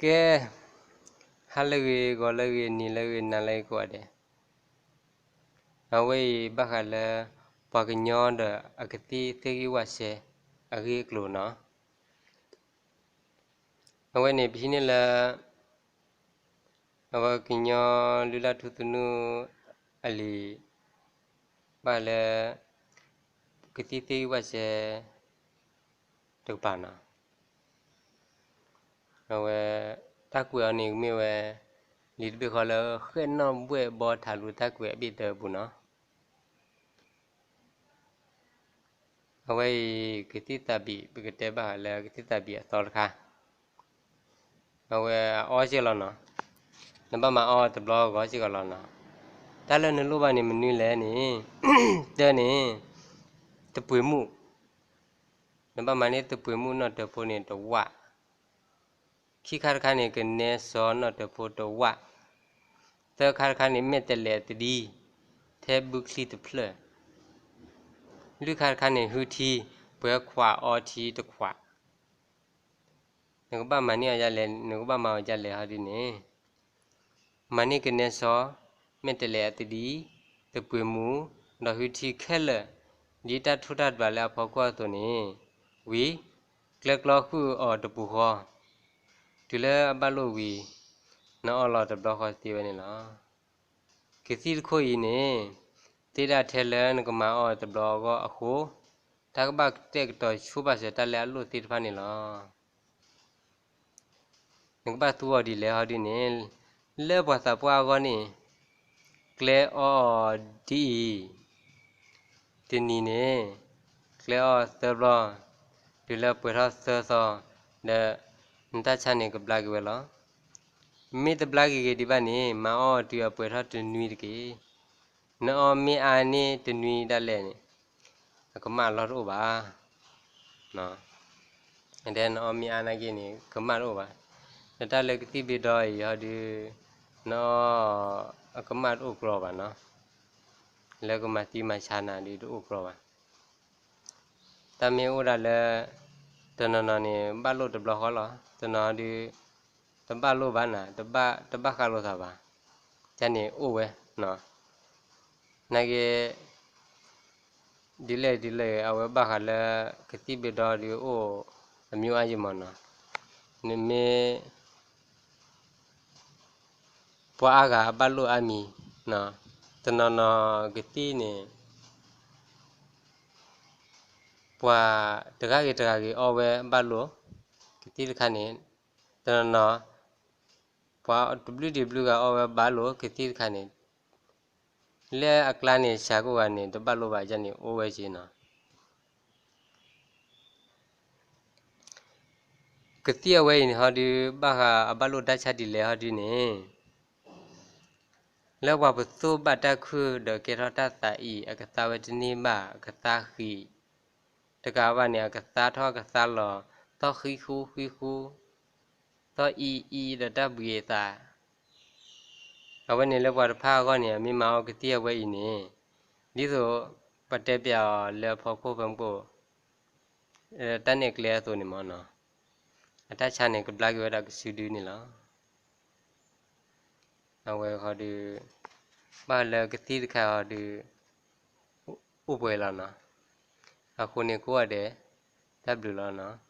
ကဲ, ဟါလၢအဂ့ၤ, ဂီၤလၢအဂ့ၤ, နံၤလၢအဂ့ၤ, နၤလၢအဂ့ၤကိးဂၤဒဲး, အဝဲအံၤဘၣ်ဃးလၢ ပှၤကညီဒီးအကသံၣ်သ့ၣ်ဂံၢ်ဝၣ်စဲအဂ့ၢ်အကျိၤနီၤ. အဝဲန့ၣ် ပဟံးန့ၢ်လၢ အဝဲကညီလုၢ်လၢ်ထူသနူအလံာ် ဘၣ်ဃးလၢ ကသံၣ်သ့ၣ်ဂံၢ်ဝၣ်စဲ တကပၤနီၤ. အဝဲ တၢ်ကွဲးအီၤန့ၣ်ကမ့ၢ်ဝဲ လံာ်တဘ့ၣ်ဃီလၢ ဃဲၣ်နီၣ်ဘှဲၣ်ဘီထးလူၤတၢ်ကွဲးအဘ့ၣ်တၢပူၤနီၤ. အဝဲအံၤ ကသံၣ်သးဘံး ပကတဲဘၣ်ဃးလၢကသံၣ်သးဘံးအသီတခါ, အဝဲအအီစ့ၢ်ကီးလီၤနီၤ. နဘၣ်မၤအီတဘျီဂီၤစ့ၢ်ကီးလီၤနီၤ. တၢ်လၢနလိၣ်ဘၣ်န့ၣ်မနုၤလဲၣ်န့ၣ်, တၢန့ၣ် သပှ့ၤမုၣ်, နဘၣ်မၤန့ၢ်သပှ့ၤမုၣ်နီၣ်တၢၤဖိန့ၣ်တဝၣ်, ခံခါတခါန့ၣ် ကနဲစီနီၣ်တၢၤဖိတဝၣ်, သၢခါတခါန့ၣ် မဲာ်တဲးလဲးအသဒံ, ထဲဘုချံတဖျၢၣ်, လွံၢ်ခါတခါန့ၣ် ဟုထံ, ပှဲၤခွးအီထံတခွး. နကဘၣ်မၤန့ၢ်အီၤဒ်လဲၣ်, နကဘၣ်မၤအီၤဒ်လဲၣ်ဟီဒ်န့ၣ်, မၤန့ၢ်ကနဲစီ, မဲာ်တဲးလဲးအသဒံ, သပှ့ၤမုၣ်, ဒီးဟုထံခဲလၢာ်, ဒ်တၢ်ထိၣ်တၢ်တဘျးလၢအဖီခိၣ်အသိးန့ၣ်, ဝံၤ ကျဲကျီဃုာ်အီၤတပူၤဃီ, တုၤလၢအဘၣ်လိာ်ဝံၤ, နအီလီၤတဘျီဃီသ့ဝဲန့ၣ်လီၤ. ကသံၣ်တခိၣ်အံၤန့ၣ် သ့ဒၣ်ထဲလၢနကမၤအီၤတဘျီအဂီၢ်အဃိ, တၢ်ကဘၣ်ကတဲာ်ကတီၤဆိဘၣ်စၢၤတၢ်လၢအလိၣ်သ့ၣ်တဖၣ်န့ၣ်လီၤ. နကဘၣ်သူအီၤဒ်လဲၣ်ဟီဒ်န့ၣ်, လၢပှၤသးပှၢ်အဂီၢ်န့ၣ်, ကျဲအီအီၤဒ်အံၤ, တနံၤန့ၣ် ကျဲအီအီၤသၢဘျီ, တုၤလၢပှဲၤထီၣ်သၢသီ, ဒီး နတၢ်ဆါန့ၣ်ကဘျါက့ၤဝဲလီၤ. မ့ၢ်တဘျါက့ၤက့ၤဒံးဘၣ်န့ၣ် မၤအီအီၤတုၤအပှဲၤထီၣ်တနွံတက့ၢ်. နအီမ့ၢ်အါန့ၢ်တနွံဒၣ်လဲာ်န့ၣ်, အကမၣ်အလီၢ်တအိၣ်ဘၣ်. နအီမ့ၢ်အါနာ်က့န့ၣ် ကမၣ်တအိၣ်ဘၣ်. ဒီးတၢ်လၢကသံၣ်ဘ့ဒီအံၤဟီဒုး, နအီ အကမၣ်တအိၣ်ကြီဘၣ်နီၤ. လၢကမၤသံမၤဆါနၤဒုးတအိၣ်ကြီဘၣ်. တၢ်မ့ၢ်အိၣ်ဒၣ်လၢ တနီၤနီၤန့ၣ် ဘၣ်လိာ်တဘျီဃီလီၤ. တနီၤဒုး တဘၣ်လိာ်ဘၣ်နၤ, တဘၣ်ဃးလိာ်သးဘၣ်. တၢ်န့ၣ်အိၣ်ဝဲနီၤ. နာ်က့ ဒ်လဲၣ်ဒ်လဲၣ် အဝဲဘၣ်ဃးလၢ ကသံၣ်ဘ့ဒီဒုးအိၣ် အမျိုးအါယမီၤနီၤ. နမ့ၢ် ပှၤအါဂၤအဘၣ်လိာ်အါမံၤ, တနီၤနီၤကသံၣ်န့ၣ် ပှၤတဂၤဂ့ၤတဂၤဂ့ၤအီဝဲဘၣ်လိာ်, ကသံၣ်တခါန့ၣ်, တနီၤနီၤ ပှၤတဘျုးဒံးဘျုးဂၤအီဝဲဘၣ်လိာ် ကသံၣ်တခါန့ၣ်, လၢအကျါန့ၣ် ဆှးကိးဂၤန့ၣ် တဘၣ်လိာ်ဘၣ်ယါန့ၣ် အိၣ်ဝဲက့နီၤ. ကသံၣ်အဝဲအံၤန့ၣ်ဟီဒုး ဘၣ်ဃးအဘၣ်လိာ်တၢ်ဆါဒ်လဲၣ်ဟီဒုးန့ၣ်, လၢပှၤပသိၣ်ဘၣ်တၢ်ခုၣ်ဒီးကဲထီၣ်တၢ်သးအံၤ အကသါဝဲတန့ၢ်ဘၣ် အကသါဃံး, တကးဘၣ်န့ၣ် အကသါထီၣ်အကသါလီၤ, သီၣ်ဃံဃူဃံဃူ, သီၣ်အံအံဒီးတၢ်ဘှံးအသး အဝဲန့ၣ်လၢပှၤတဖၣ်အဂီၢ်န့ၣ် အမ့ၢ်မၤအီကသံၣ်အဝဲအံၤန့ၣ်, ဒ်သိးပတဲပျးအီၤလၢအဖီခိၣ်ဖဲမုၢ်ကိၣ်, တၢ်နဲၣ်ကျဲအသိးန့ၣ်မ့ၢ်နီၤ, အတၢ်ဆါန့ၣ်ကဘျါက့ၤဝဲဒၣ်ကစုဒုန့ၣ်လီၤ. အဝဲဃီဒုး ဘၣ်လၢကသံၣ်တခါဃီဒုး အိၣ်ပှဲၤလီၤနီၤ. အဃိန့ၣ်ကိးဂၤဒဲး တၢ်ဘျုးလီၤနီၤ.